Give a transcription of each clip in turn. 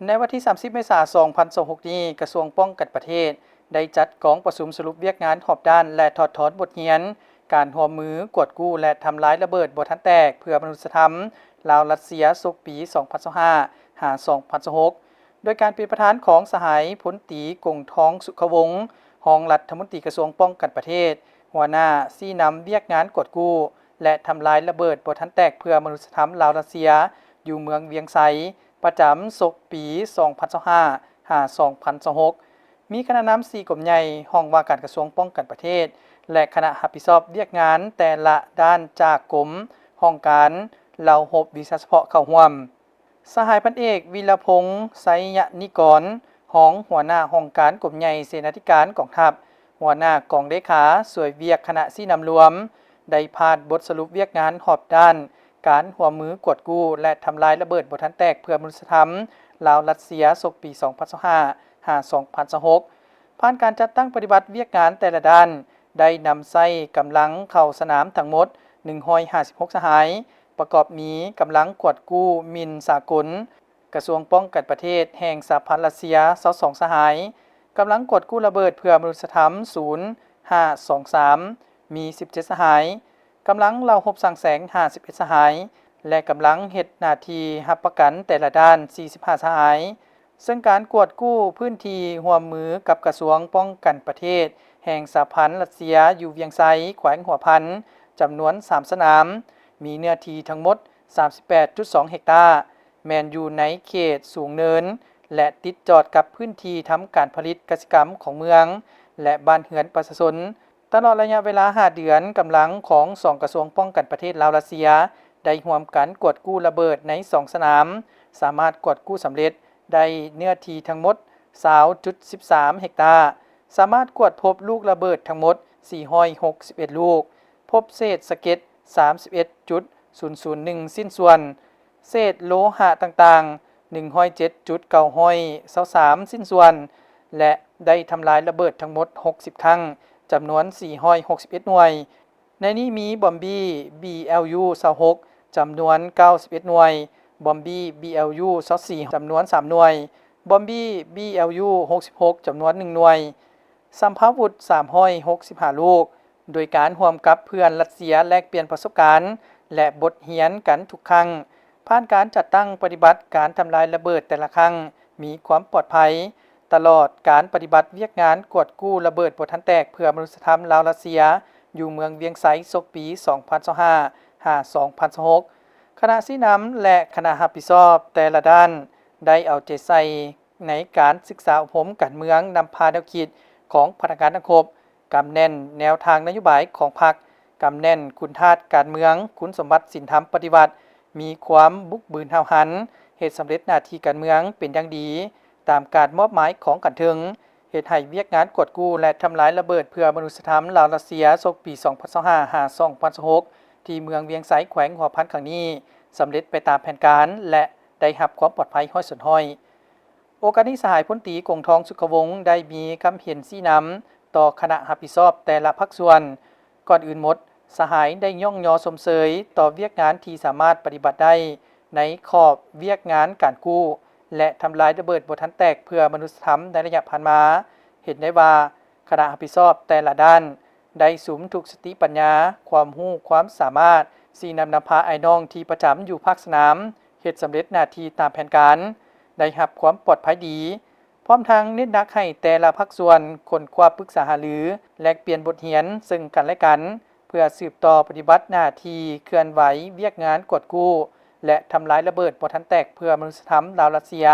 ໃນວັນທີສາມສິບ ເມສາ ສອງພັນຊາວຫົກນີ້, ກະຊວງປ້ອງກັນປະເທດ ໄດ້ຈັດກອງປະຊຸມສະຫຼຸບວຽກງານຮອບດ້ານ ແລະ ຖອດຖອນບົດຮຽນ ການຮ່ວມມືກວດກູ້ ແລະ ທຳລາຍລະເບີດບໍ່ທັນແຕກເພື່ອມະນຸດສະທຳ ລາວ-ຣັດເຊຍ ສົກປີ ສອງພັນຊາວຫ້າ ຫາ ສອງພັນຊາວຫົກ ໂດຍການເປັນປະທານຂອງສະຫາຍ ພົນຕີ ກົງທອງ ສຸຂະວົງ ຮອງລັດຖະມົນຕີກະຊວງປ້ອງກັນປະເທດ, ຫົວໜ້າຊີ້ນຳວຽກງານກວດກູ້ ແລະ ທຳລາຍລະເບີດບໍ່ທັນແຕກເພື່ອມະນຸດສະທຳ ລາວ-ຣັດເຊຍ ຢູ່ເມືອງວຽງໄຊ ປະຈຳສົກປີ ສອງພັນຊາວຫ້າ ຫາ ສອງພັນຊາວຫົກ ມີຄະນະນຳສີ່ກົມໃຫຍ່, ຫ້ອງວ່າການກະຊວງປ້ອງກັນປະເທດ ແລະ ຄະນະຮັບຜິດຊອບວຽກງານແຕ່ລະດ້ານຈາກກົມ, ຫ້ອງການ, ເຫຼົ່າຮົບ, ວິຊາສະເພາະເຂົ້າຮ່ວມ. ສະຫາຍພັນເອກ ວິລະພົງ ໄຊຍະນິກອນ ຮອງຫົວໜ້າຫ້ອງການກົມໃຫຍ່ເສນາທິການກອງທັບ, ຫົວໜ້າກອງເລຂາຊ່ວຍວຽກຄະນະຊີ້ນຳລວມ ໄດ້ຜ່ານບົດສະຫຼຸບວຽກງານຮອບດ້ານ ການຮ່ວມມືກວດກູ້ ແລະ ທຳລາຍລະເບີດບໍ່ທັນແຕກເພື່ອມະນຸດສະທຳ ລາວ-ຣັດເຊຍ ສົກປີ ສອງພັນຊາວຫ້າ ຫາ ສອງພັນຊາວຫົກ ຜ່ານການຈັດຕັ້ງປະຕິບັດວຽກງານແຕ່ລະດ້ານ ໄດ້ນຳໃຊ້ກຳລັງເຂົ້າສະໜາມທັງໝົດ ໜຶ່ງຮ້ອຍຫ້າສິບຫົກ ສະຫາຍ, ປະກອບມີກຳລັງກວດກູ້ໝິ່ນສາກົນ ກະຊວງປ້ອງກັນປະເທດແຫ່ງສະຫະພັນຣັດເຊຍ ຊາວສອງ ສະຫາຍ, ກຳລັງກວດກູ້ລະເບີດເພື່ອມະນຸດສະທຳ ສູນຫ້າສອງສາມ ມີ ສິບເຈັດ ສະຫາຍ, ກຳລັງເຫຼົ່າຮົບສ້າງແສງ ຫ້າສິບເອັດ ສະຫາຍ ແລະ ກຳລັງເຮັດໜ້າທີ່ຮັບປະກັນແຕ່ລະດ້ານ ສີ່ສິບຫ້າ ສະຫາຍ. ເຊິ່ງການກວດກູ້ພື້ນທີ່ຮ່ວມມືກັບກະຊວງປ້ອງກັນປະເທດແຫ່ງສະຫະພັນຣັດເຊຍ ຢູ່ວຽງໄຊ ແຂວງຫົວພັນ ຈຳນວນສາມສະໜາມ, ມີເນື້ອທີ່ທັງໝົດ ສາມສິບແປດຈຸດສອງ ເຮັກຕາ, ແມ່ນຢູ່ໃນເຂດສູງເນີນ ແລະ ຕິດຈອດກັບພື້ນທີ່ທຳການຜະລິດກະສິກຳຂອງເມືອງ ແລະ ບ້ານເຮືອນປະຊາຊົນ. ຕະຫຼອດໄລຍະເວລາຫ້າເດືອນ, ກຳລັງຂອງສອງກະຊວງປ້ອງກັນປະເທດລາວ-ຣັດເຊຍ ໄດ້ຮ່ວມກັນກວດກູ້ລະເບີດໃນສອງສະໜາມ, ສາມາດກວດກູ້ສຳເລັດໄດ້ເນື້ອທີ່ທັງໝົດ ຊາວຈຸດສິບສາມ ເຮັກຕາ, ສາມາດກວດພົບລູກລະເບີດທັງໝົດ ສີ່ຮ້ອຍຫົກສິບເອັດ ລູກ, ພົບເສດສະເກັດ ສາມສິບເອັດຈຸດສູນສູນໜຶ່ງ ຊິ້ນສ່ວນ, ເສດໂລຫະຕ່າງໆ ໜຶ່ງຮ້ອຍເຈັດຈຸດເກົ້າຮ້ອຍຊາວສາມ ຊິ້ນສ່ວນ ແລະ ໄດ້ທຳລາຍລະເບີດທັງໝົດ ຫົກສິບຄັ້ງ, ຈຳນວນ ສີ່ຮ້ອຍຫົກສິບເອັດ ໜ່ວຍ. ໃນນີ້ມີບອມບີ ບີແອວຢູ ຊາວຫົກ ຈຳນວນ ເກົ້າສິບເອັດ ໜ່ວຍ, ບອມບີ ບີແອວຢູ ຊາວສີ່ ຈຳນວນ ສາມ ໜ່ວຍ, ບອມບີ ບີແອວຢູ ຫົກສິບຫົກ ຈຳນວນ ໜຶ່ງ ໜ່ວຍ, ສຳພາວຸດ ສາມຮ້ອຍຫົກສິບຫ້າ ລູກ, ໂດຍການຮ່ວມກັບເພື່ອນຣັດເຊຍແລກປ່ຽນປະສົບການ ແລະ ບົດຮຽນກັນທຸກຄັ້ງ. ຜ່ານການຈັດຕັ້ງປະຕິບັດການທຳລາຍລະເບີດແຕ່ລະຄັ້ງ ມີຄວາມປອດໄພ, ຕະຫຼອດການປະຕິບັດວຽກງານກວດກູ້ລະເບີດບໍ່ທັນແຕກເພື່ອມະນຸດສະທຳລາວ-ຣັດເຊຍ ຢູ່ເມືອງວຽງໄຊ ສົກປີ ສອງພັນຊາວຫ້າ ຫາ ສອງພັນຊາວຫົກ. ຄະນະຊີ້ນຳ ແລະ ຄະນະຮັບຜິດຊອບແຕ່ລະດ້ານ ໄດ້ເອົາໃຈໃສ່ ໃນການສຶກສາອົບຮົມການເມືອງ, ນຳພາແນວຄິດຂອງພະນັກງານນັກຮົບ, ກຳແໜ້ນແນວທາງນະໂຍບາຍຂອງພັກ, ກຳແໜ້ນຄຸນທາດການເມືອງ, ຄຸນສົມບັດສິນທຳປະຕິວັດ, ມີຄວາມບຸກບືນຫ້າວຫັນ, ເຮັດສຳເລັດໜ້າທີ່ການເມືອງເປັນຢ່າງດີຕາມການມອບໝາຍຂອງຂັ້ນເທິງ, ເຮັດໃຫ້ວຽກງານກວດກູ້ ແລະ ທຳລາຍລະເບີດເພື່ອມະນຸດສະທຳລາວ-ຣັດເຊຍ ສົກປີ ສອງພັນຊາວຫ້າ ຫາ ສອງພັນຊາວຫົກ ທີ່ເມືອງວຽງໄຊ ແຂວງຫົວພັນຄັ້ງນີ້ ສຳເລັດໄປຕາມແຜນການ ແລະ ໄດ້ຮັບຄວາມປອດໄພ ຮ້ອຍສ່ວນຮ້ອຍ. ໂອກາດນີ້ ສະຫາຍພົນຕີ ກົງທອງ ສຸຂະວົງ ໄດ້ມີຄຳເຫັນຊີ້ນຳຕໍ່ຄະນະຮັບຜິດຊອບແຕ່ລະພາກສ່ວນ. ກ່ອນອື່ນໝົດ, ສະຫາຍໄດ້ຍ້ອງຍໍຊົມເຊີຍຕໍ່ວຽກງານທີ່ສາມາດປະຕິບັດໄດ້ໃນຂອບວຽກງານການກູ້ ແລະ ທຳລາຍລະເບີດບໍ່ທັນແຕກເພື່ອມະນຸດສະທຳໃນໄລຍະຜ່ານມາ. ເຫັນໄດ້ວ່າ ຄະນະຮັບຜິດຊອບແຕ່ລະດ້ານ ໄດ້ສຸມທຸກສະຕິປັນຍາ, ຄວາມຮູ້ຄວາມສາມາດ, ຊີ້ນຳນຳພາອ້າຍນ້ອງທີ່ປະຈຳຢູ່ພາກສະໜາມ ເຮັດສຳເລັດໜ້າທີ່ຕາມແຜນການ, ໄດ້ຮັບຄວາມປອດໄພດີ, ພ້ອມທັງເນັ້ນໜັກໃຫ້ແຕ່ລະພາກສ່ວນຄົ້ນຄວ້າປຶກສາຫາລື, ແລກປ່ຽນບົດຮຽນເຊິ່ງກັນແລະກັນ ເພື່ອສືບຕໍ່ປະຕິບັດໜ້າທີ່ເຄື່ອນໄຫວວຽກງານກວດກູ້ ແລະ ທຳລາຍລະເບີດບໍ່ທັນແຕກເພື່ອມະນຸດສະທຳລາວ-ຣັດເຊຍ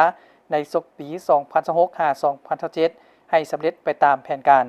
ໃນສົກປີ ສອງພັນຊາວຫົກ ຫາ ສອງພັນຊາວເຈັດ ໃຫ້ສຳເລັດໄປຕາມແຜນການ.